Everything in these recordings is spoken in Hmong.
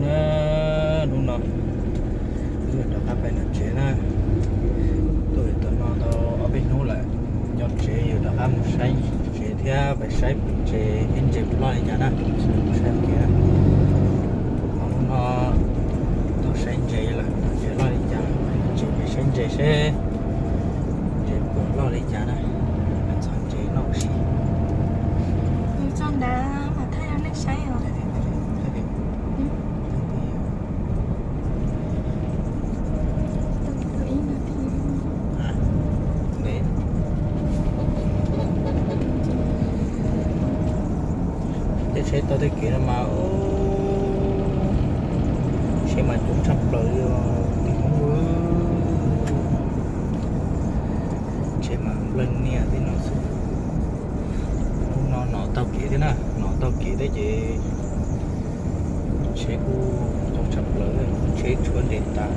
Na, hnub no wb rov qab pais nram tsev na. Tuaj tom no tau ob peb hnub lawm, nyob tsev yuav rov qab mus saib tsev thiab pais saib pem tsev thiab ntses puas loj li cas na. Saib kev na. Hnub no tau saib ntses lawm, ntses loj li cas lawm, tsev pais saib ntses seb ntses puas loj li cas na. Txog ntses noj ua si. Mus txog ntawd mas thaij rau nej saib os. Tej tsheb taug tej kev no mas, tsheb mas coob tshaj plaws li os. Tsheb mas nplawg niaj tej no xwb. Hnub no nom taug kev thiab na, nom taug kev thiab ces tsheb kuj coob tshaj plaws, tsheb tshuab nres tas.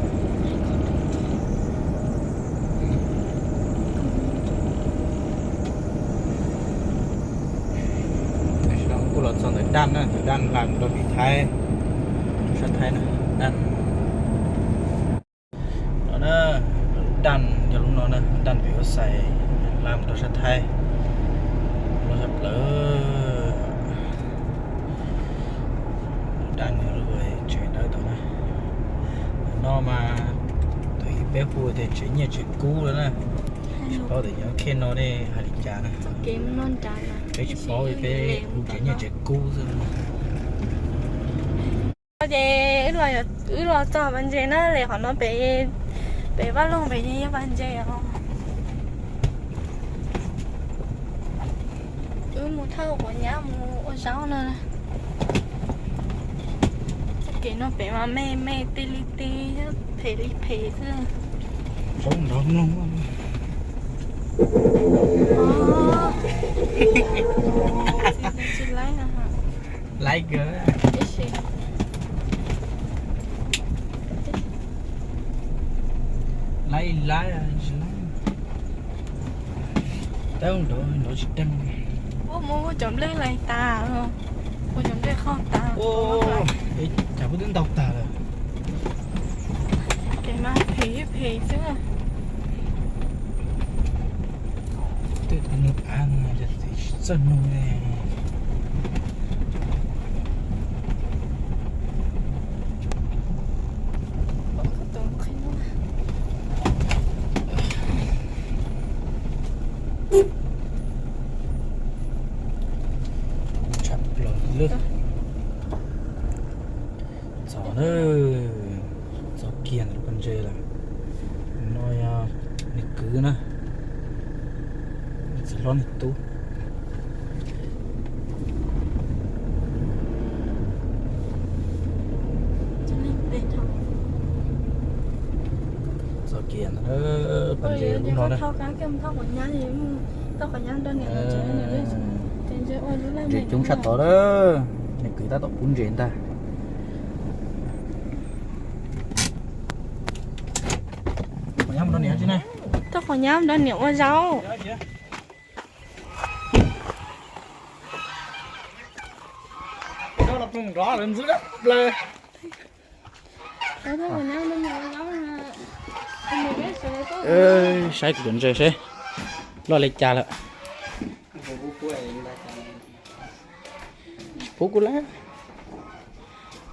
Kuj los txog ntawm daj na, ntawm daj hla mus rau tim Thaib, rau sab Thaib na, daj. No na, daj yog lub no na, daj pem ua xais hla mus rau sab Thaib, loj tshaj plaws. Daj no lub tsev dawb tod na. No mas thaum ub peb hu tias tsev nyiaj tsev kub lawm na. Tsis paub tias nyob khej no nej hais li cas na. Peb tsis paub, peb hu tsev nyiaj tsev kub xwb. Ces wb los txog pas ntses na, li qhov no pem, pem vaj loog pem ces yog pas ntses os. Wb mus thauj quav nyab mus ua zaub no. Txoj kev no pem mas me me tij li tij, phem li phem xwb. Zaub nrov mloog. Tsis laib no. Laib kawg. Ib si. Laib laib, tsis laib. Tab nrov nrov tsis deej. Ua mus ua cov nplej lais tas, ua cov nplej qhoj tas. Cas kuj twb ntau tag lawm. Kev mas phem phem xwb. Twb tus nug av no cas tsis txawj nug ne. Tshaj plaws li. Txog na, txog kiag ntawm lub pas ntses lawm. No yog nws kwv na, nws txiv hlob nws tub. Txog kiag ntawm pas ntses lub no na. Ntses coob tshaj tod na, nws kwv tab tom pub ntses ntag. Thauj quav nyab nrog niam ua zaub. Saib kuv cov ntses seb loj li cas lawm. Tsis pub kuv lawm.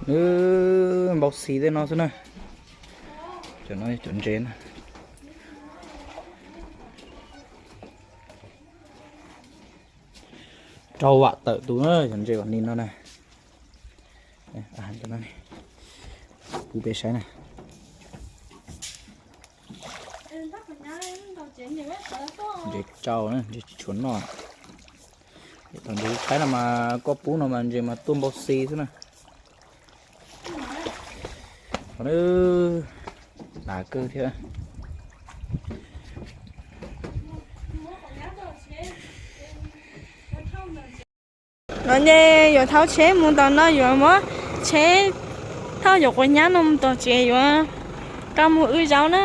Nws npau xis tej no xwb na. Cov no cov ntses na. Rau vam tawm tus na, cov ntses vam nis no na. Pub peb saib na. Ntses tsau na, ntses tsis tshua noj. Thaum ntses tshaib no mas koj pub no mas ntses mas tuaj npau xis xwb na. Qhov no dav kawg thiab. No ces yuav thauj tsheb mus tom no, yuav muab tsheb thauj cov quav nyab no mus tom tsev yuav rau mus wb zaub na.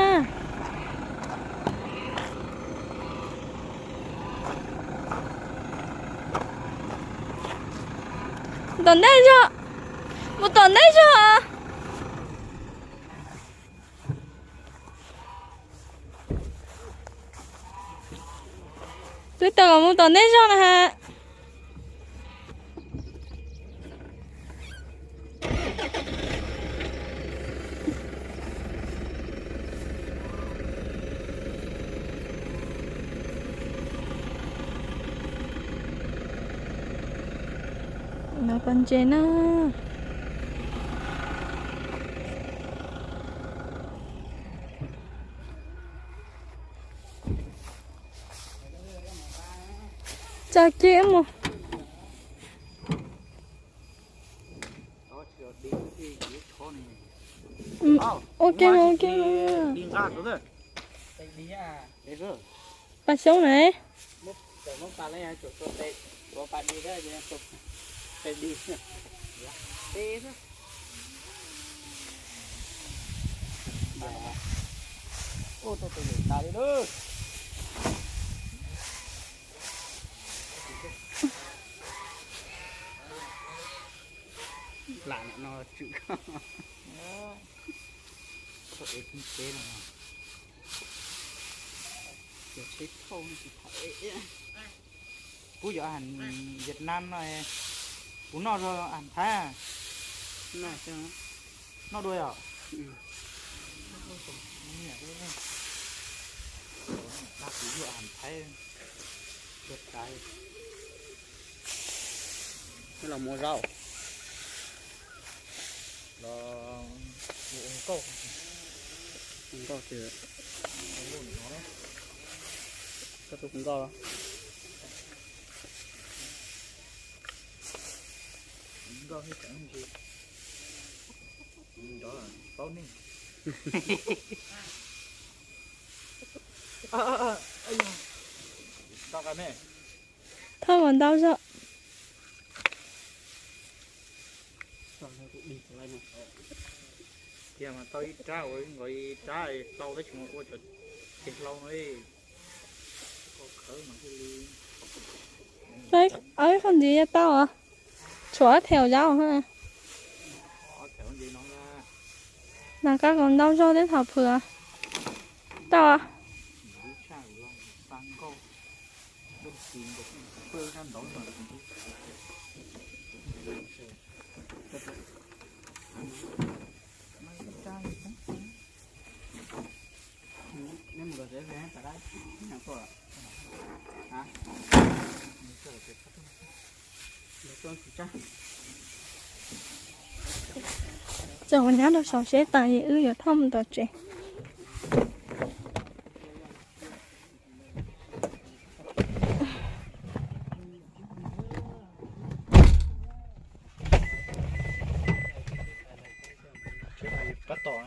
Tom ntej zog, mus tom ntej zog. Tau kom mus tom ntej zog na ha. No pov ntses na. Tso kiag mus. Ok, ok. Pas xyoob na. Lam no tswm koj. Koj ev kiv tsev no. Cov tsheb thauj no tsis tham. Kuv yuav ham Vietnam no, kuv noj zog ham Thaib. Noj dua yom? Kuv yuav ham Thaib. Los mus zaub. Los mus ua nkauj. Ua nkauj tiag. Koj tuaj ua nkauj los? Nkauj thiab tseem ntsis. Nrov paub nej. Thauj kom ntau zog. Tiag mas tau ib rab ua nkaus ib rab tau tab sis mas ua cov ceg hlau no. Ib qho ntxiv yuav tau os. Tshuav ob thev zaub. Nas qab kom ntau zog thiab thaum phwv. Tau. Tso quav nyab rau saum seb tas es wb yuav thauj mus tom tsev. Tab tom,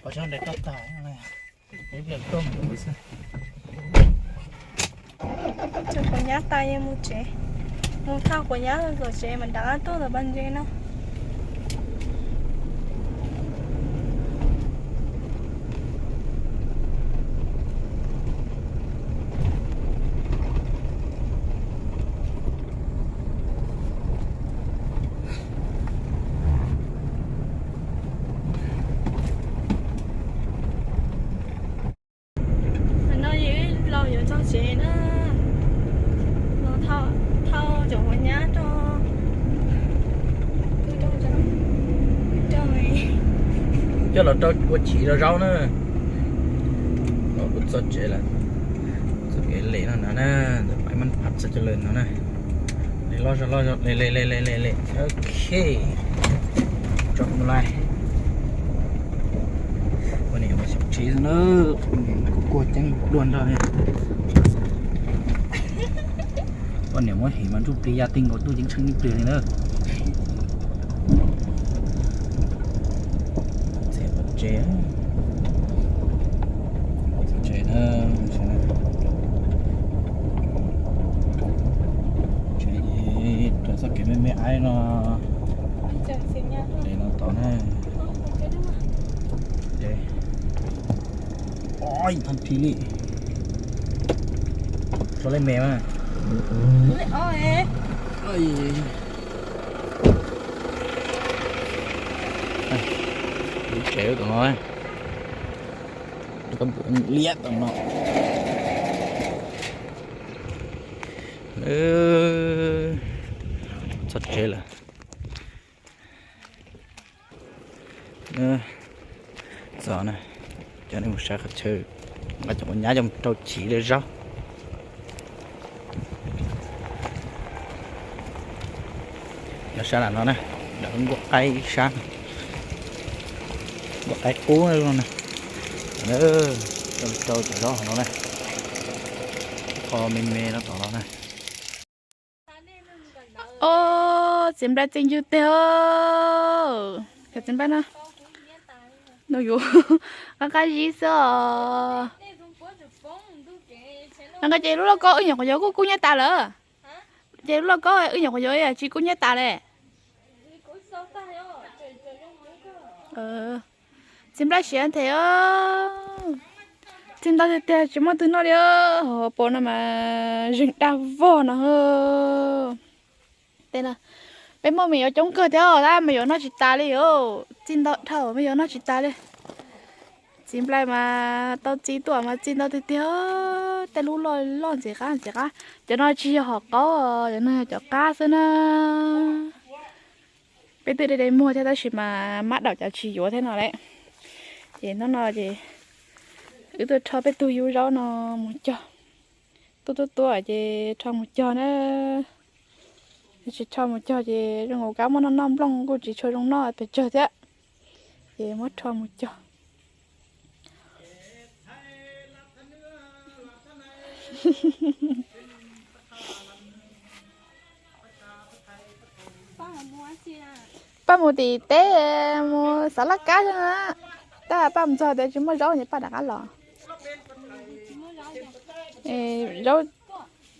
pov tseg nres toj tag. Tso quav nyab tas es mus tsev. Mus thauj quav nyab los tom tsev mas rov tuaj tom pas ntses no. Tam no yus los yuav txog tsev na, los thauj cov quav nyab rau. Coj los rau ua chiv rau zaub na. Los kuv txog tsev lawm, txoj kev lem no na, ntawm pais mab phab txog coj lawm no na. Lem loj zog loj zog, lem lem lem lem lem lem, ok. Tso mus lais. Poj niam mas xyaum tsheb xwb na, kuj kuag ceeb dua nrog li. Poj niam muab heev mas ntsuj plig ya ti nkaus ntuj ceeb tsheej ib pliag li na. Txiav pov tseg, txiav tsev na, tsev rau txoj kev me me aib no. Ces no tod na. Oi, thaj thi li. Tso lej me mas. Lub tsev tom no, liab tom no. Txog tsev lawm. Txog na, coj nej mus saib qhov chaw, nqa cov quav nyab coj mus rau chiv rau zaub. Nyob sab nram no na, nram nkuaj qaib ib sab, nkuaj qaib qub no na. Coj mus rau cov zaub hauv no na, qhov me me no tom no na. Ob, txiv nplai txi ncw tiag. Cov txiv nplai no, no yuav qab qab zib xwb os. No ces lub lauj kaub wb nyuam qhuav yuav kuj kub nyab tas lawm. Ces lub lauj kaub wb nyuam qhuav yuav tsis kub nyab tas li. Txiv nplai siav nthe os. Txi ntau tiag tiag tsis muaj twg noj li. Hauv paus no mas zeeg daj vog no. Tej no peb muaj me yuav coob kawg thiab tab mas yuav noj tsis tas li os. Txi ntau dhau mas yuav noj tsis tas li. Txiv nplai mas tau txi tuaj mas txi ntau tiag tiag. Tej lub loj loj ntxim qab ntxim qab. Cov no tsis yog hom qaub, cov no yog cov qab xwb na. Peb twb de de muag thiab tab sis mas mab daum cov tsis yuav thiab no lawm. Ces hnub no ces wb tuaj rho peb tug yub zaub no mus cog. Tuaj tuaj tuaj ces rho mus cog na. Tsis rho mus cog ces zoo nkaus kab muab noj noj nplooj kuj tsis tshua zoo noj pes tsawg thiab. Ces muab rho mus cog. Paj mus tim teb mus xav laj kab xwb na. Tab paj mus txog tias tsis muaj zaub ces paj rov qab los. Zaub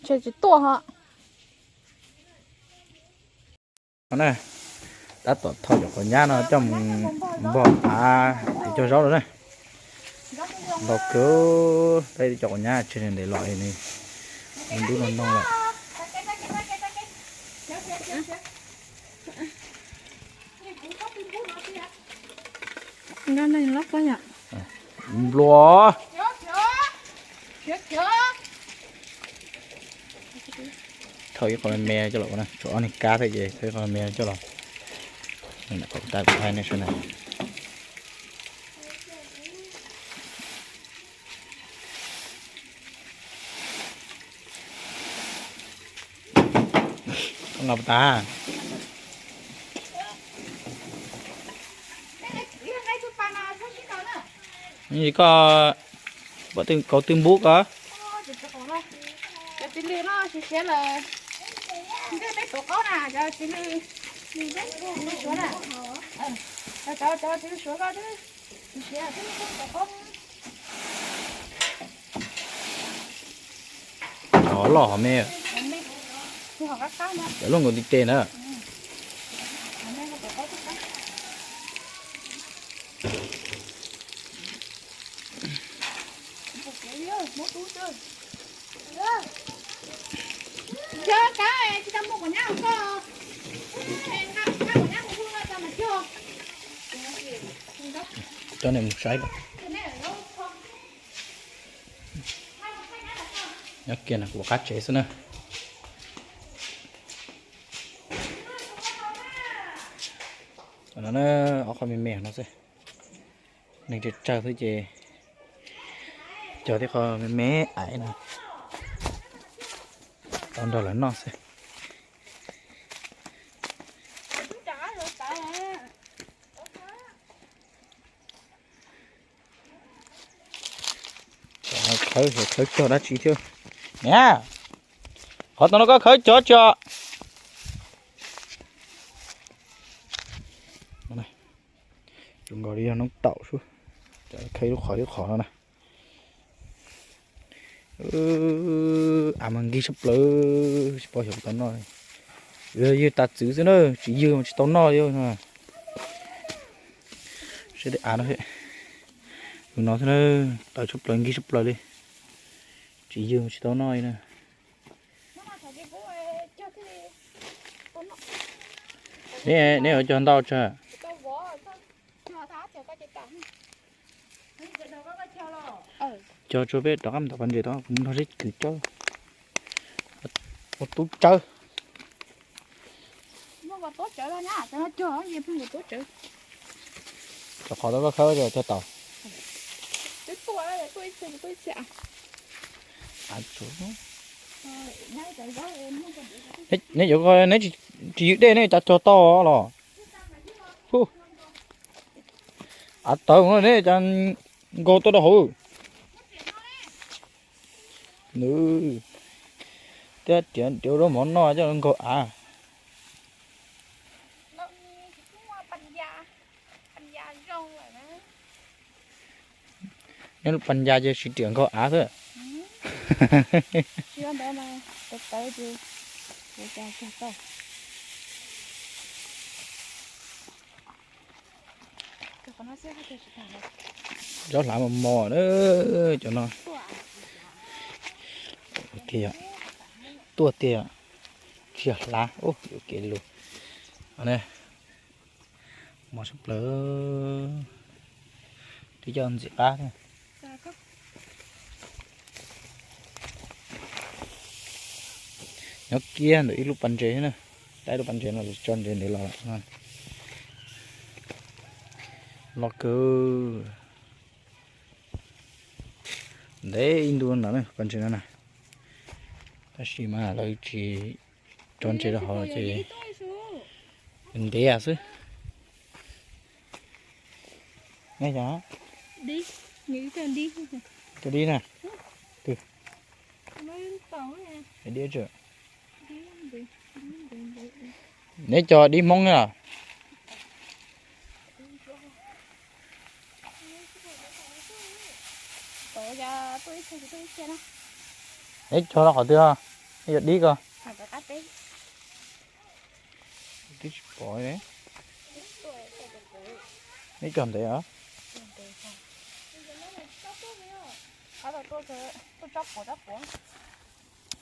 ntshe tsis tuaj ho. Na, tab tom thauj cov quav nyab no coj mus npog av cog zaub lawm na. Ntau kawg, tab cov quav nyab tseg ntev los li, ntub no no lawm. Nplua. Thauj ib qho me me coj los, tshuav ob niag kab thiab ces thauj ib qho me me coj los. Tab kuv thaij nej saib na. Koj nqa puas tas? Koj pom kauv twb npub ko. Cov txiv lws no siav siav lawm. Ntiag peb tuav qaub na, cov txiv lws, txiv lws suav na. Cov txiv lws suav ko twb siav siav, twb tuav qaub. Cov loj hov me, cov loj nkaus ntiv tes na. Cov kab tsis tau muaj quav nyab hauv ko. Cov nej mus saib. Nyob kiag no kuv qab tsev xwb na. No na, ob qho me me no xwb. Neeg tsawg tsawg xwb ces cog tib qho me me ais no tau nrog lawv noj xwb. Khawb, khawb cog dab tsi thiab? Niam, qhov tau no koj khawb cog tso. Zoo nkaus li yog noob taum sub, khawb lub qhov lub qhov no na. Av mas nkig tshaj plaws, tsis paub xyov puas tau noj. Ywg tas txwv xwb na, tsis ywg mas tsis tau noj li no. Saib tej av no, tus no xwb na, tawv tshaj plaws nkig tshaj plaws li, tsis ywg mas tsis tau noj li na. Neb yuav cog ntau tsawg? Cog tsuag peb rov qab mus tom pov ntses tod, kuv mus nrog Zeb Kwm cog. Ua tub tsawb. Rau qhov tau koj khawb cog tau. Neb yuav ko neb tsis ywj dej neb cas cog tau los? Av tawv no neb cas nkaug tuaj rau hauv. Nws thiab riam riam zaub mov noj coj nkaug av. Nyob lub pas ncas ces siv riam nkaug av xwb. Zaub hlav mos mos na, cov no. Tuaj tiag, tsis yog hlav, yuav kev lus. Mos sab plaws, twb coj ntxim qab thiab. Nyob kiag ntawm ib lub pas ntses na, tab ib lub pas ntses no tso ntses ntev los lawm. Los kawg ntev ib ntu ntawd na pas ntses no na, tab sis mas lawv tsis tso ntses rau hauv ces ntev xwb. Cov dib na, dib, neb cog dib Hmoob na. Neb cog rau qhov twg? Neb cog dib ko. Twb tsis pom. Neb cog ntev os.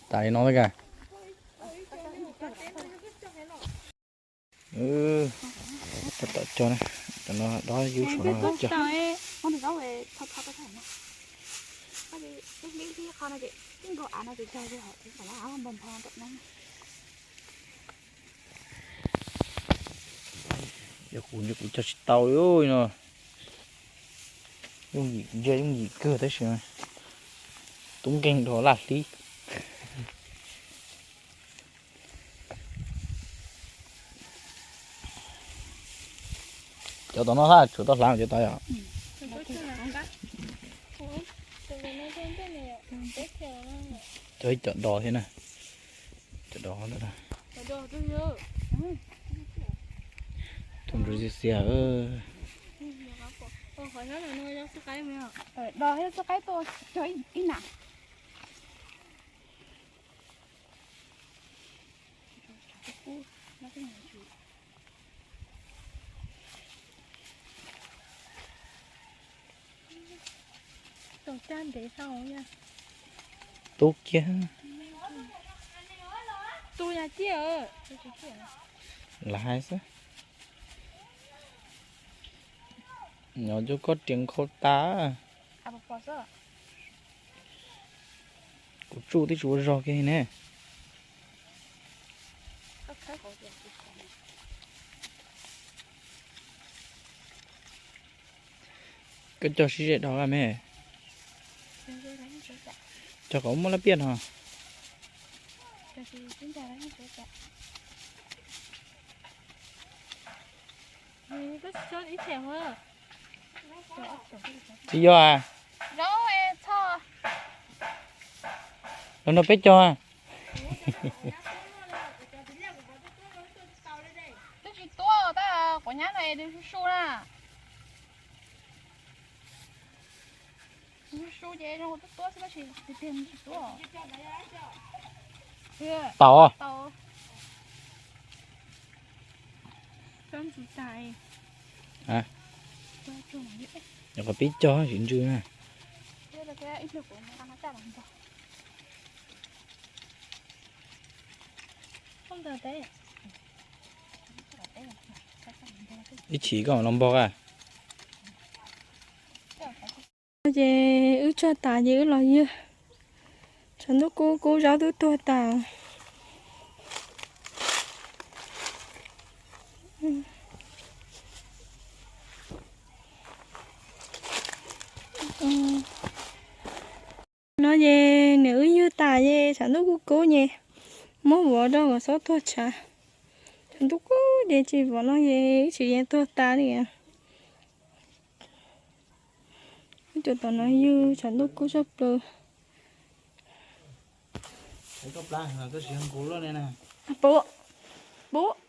Tas li no xwb ka. Tab tom cog na, cov no dob yub saum no cog. Yog kuv ntshe kuv cog tsis tau li no. Yooj yim, ntshe yooj yim kawg tab sis tub nkeeg dhau laj hli. Cov tom no hab tsuas tau hlav cov tod yom. Cov ib cov do thiab na. Cov do ntawd na. Tus ntsuag xiav xiav. Tub kiag. Lawv hais xwb. Nyob cov koj riam nkhaus tas. Kuv tsuj twb tsis ua zog kiag ne. Koj cog sib ze dhau me. Cog kom muaj lab piaj no. Tsis yog a. Los nrog peb cog a. Twb tsis tuab tab quav nyab no es su su na. Su su ces zoo twb tuab xwb tab sis tiag tiag tsis tuab. Tau. Nyuam qhuav pib cog tsis ntsws na. Ib chim koj los npog a. Ces wb cog tas ces wb los ywg. Tshav ntuj kub kub zaub twb tuag tas. No ces nws wb ywg tas ces tshav ntuj kub kub ces muab vov rau kom txhob tuag tshav. Tshav ntuj kub ces tsis vov no ces wb tsis yeej tuag tas li. Wb tuaj tom no ywg tshav ntuj kub tshaj plaws. Pub, pub.